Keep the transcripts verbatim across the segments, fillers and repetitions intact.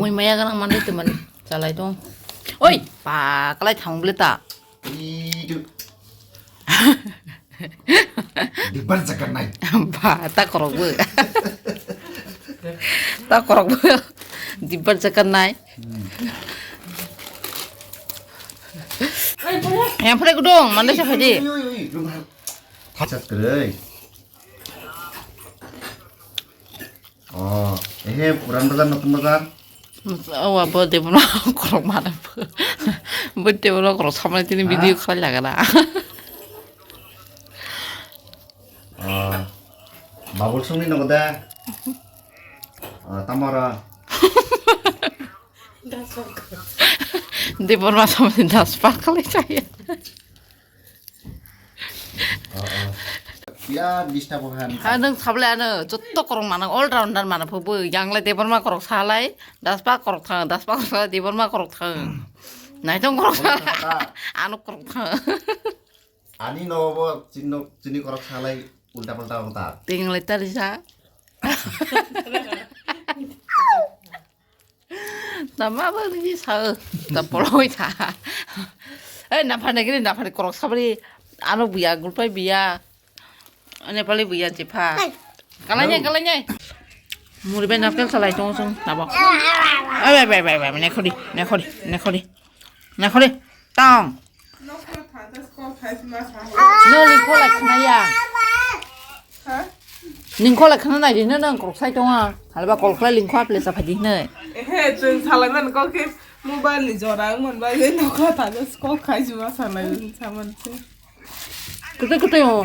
Maya ganang mande teman chalai tong. Oi, pa kalai thang bele ta. Idu. Dibar jaga nai. Ba, ta korok bo. Ta korok bo. Dibar jaga nai. Yang pore gudung, mande sa phadi. Ui, ui, ui, ui, ui. Thachas kerei. Oh, ehe, puran bazar, notun bazar. Oh, abo de bono korok mana bo. Bo de bono korok samai tini video khalai lagana. Oh, babul songni nogo da. Oh, tamara. Debbarma samani das pak khalai chaya. Oh, oh. Ya, disturb han. Ha, nang sable ano, jotto korok mana, all rounder mana, phobo, yang lai Debbarma korok salai, das pak korok thang, das pak korok salai, Debbarma korok thang. Naitong korok salai, ano korok thang. Ani no bo, chini, chini korok salai, ulta palta ongta. Ting lai tari sa. Tama ba ni sa, ta poloi ta. Eh, naphar negri, naphar korok sabri, ano buya, gulpai buya. Nepali buya jepha. Kalanya, kalanya. Muri bai nakel salai tong sung, nabo. Ai, bai, bai, bai, bai, nekhori, nekhori, nekhori. Nekhori, tong. No lingkho lai khna ya. Lingkho lai khna nai di, no nang korok sai tongo. Halba kol khlai lingkho aple sa phadi hnai. Ehe, chwng salai man kok khe mobile ni jora wng man bai, nokha thangwi kok khai juma salai wng sa man se. Kwtwi kwtwi o.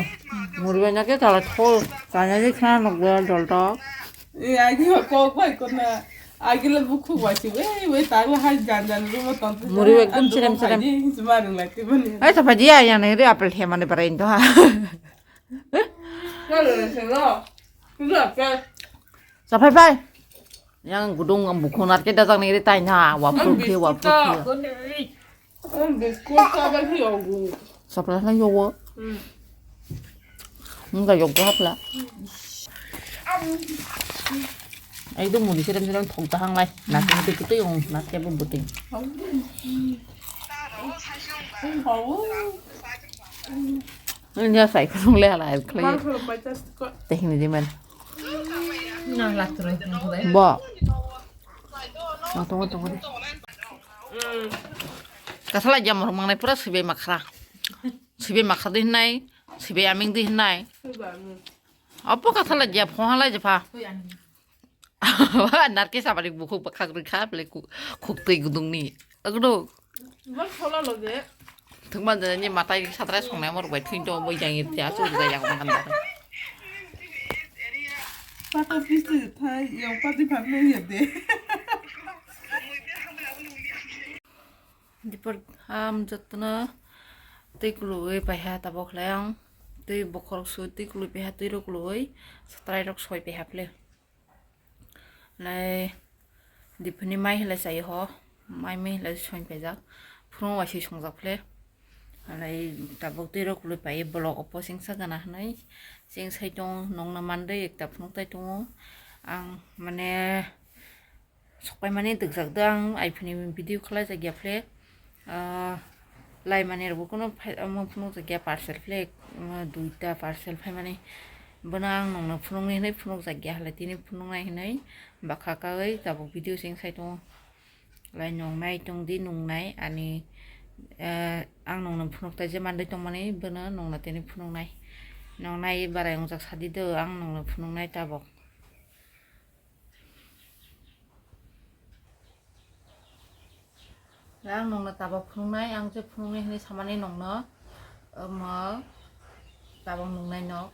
Muri bai na khe chala thol. Chana je khna nokbar dol tok. E, agi ba kok bai kona. Agi le bukhuk bai si. Wei, wei, tang le hai jan jan room o ton. Muri bai ekdom serem serem. Juma rung lai te bani. Ai, sa phadi ya, ya, nai re apple he mane barai ndo ha. Kalo le se lo. Kulo apple. Sa phai phai. Yang gudung ang bukhuk nar ke dajak nai re tai na. Wa phur khe, wa phur khe. Ang biskut ka ba phi yogu. Sapla na yogo. Hmm. Nga yogo hapla. Ai do muni serem serem thok ta hang lai. Na ke tu tu yung na ke bu buting. Ini dia sai kurung le ala ai khlai. Tehni di man. Na la tu. Bo. Na tongo tongo. Kasala jamor mangnai pura sibai makhra. Sibai makhra di hinai, sibai aming di hinai. Opo kasala jia phohala jepha. Narke sabari bukhuk bakha gri kha ble khuk twi gudung ni. Agdo. Thungma jani matai satrai songnai mor bai thin to bai jangi tia su jai yang mangan. Pata pisti thai yang pati phamle yede. Dipor ham jotno twi kului paiha tabok khlai ang. Twi bokhorok sui twi kului paiha twi rok kului satrai rok soi paiha phle. Lai diphini mai hilai chai ho, mai mai hilai soi paijak. Phunuk waisui songjak phle. Lai tabok twi rok kului pai bolok opo singsa gana hinui sing sai tong nongna mandai ekta phunuk tai tongo. Ang mane Sokpai mani dwkjak do ang iphone ni video khlai jak ya phle. Ah, lai mani rok bo kuno phai, omo phunuk jak ya parcel phle, omo duita parcel phai mani. Bono ang nongno phunuk ni hinui phunuk jak ya halai tini phunuk nai hinui bakha kaui tabuk video sing sai tongo. Lai nong nai tong di nung nai ani, eh, ang nongno phunuk tai je mandai tong mani bono nongno tini phunuk nai. Nong nai barai wngjak sadi do ang nongno phunuk nai tabuk. Ang nongno tabok phunuknai, ang je phunuknai hinui samani nongno, omo tabok nungnai no.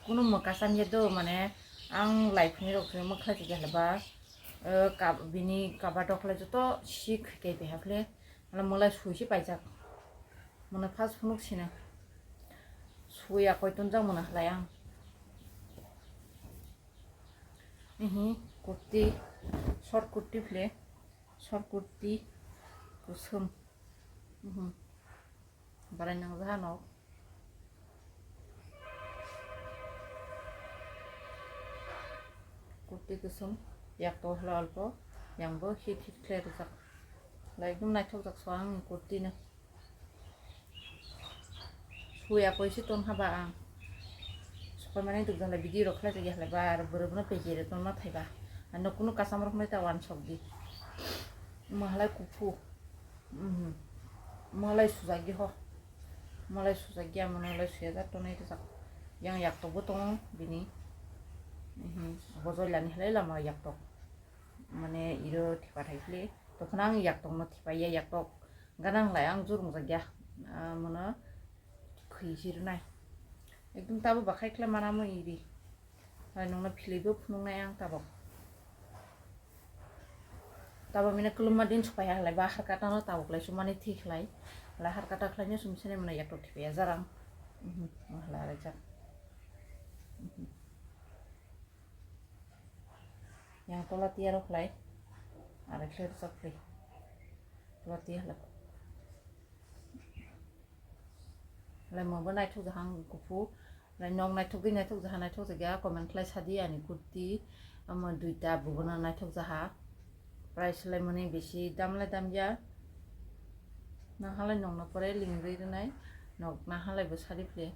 Kunu mwkasam ya do, mane ang lai phunui rok se mwkha se khe ba, eh, kab-, bini kabado khlai joto sik khe keha phle. Ano mwlai sui se paijak. Mwnwi first phunuk sina. Sui ya koi tonjak mwnwi halai ang. Ihi kurti, short kurti phle. Short kurti kusom. Mhm. Barai nang jaha nok. Kurti kusom. Yak to hwla alpo, yang bo hit hit khlai rwjak. Lai ekdom naithok jak so ang kurti no. Suya koi si ton haba ang. Sokoi mane duk jala video rok khlai jagi halai ba, ar bwrwk no pejere ton ma thaiba. Ano kunu kasam rok nai ta wan sok di. Mahalai kupu. Mhm. Malai sujak di ho. Malai sujak di, amo nalai suya jak tonai rwjak. Yang yak tok bo tongo bini. Mhm. Bo joilani halai lama yak tok. Mane iro thipa thai phili. Tokhono ang yak tokno thipa ya, yak tok ganang lai ang jurung jak ya. Ah, mono khwi si rwnai. Ekdom tabo bakhai khlai mana mo iri. Hai nungno phili bo phunuknai ang tabok. Tabok mine kulumma din supai halai ba har kata no tabok lai sumani thik lai. Lai har kata khlai no sum sene mane yak tok thipa ya jarang. Mhm, halai rajak. Mhm. Yang tola tiya rok lai. Are khlai rwjak khlai. Tola tiya halai. Lai mo bo naithok jahang kupu. Lai nok naithok di naithok jaha naithok jagya comment khlai sadi ani kurti. Amo duita bubono naithok jaha. Price lai mani bisi dam lai dam ya. Nang halai nokno pore lingri rwnai. Nok nang halai bo sadi phle.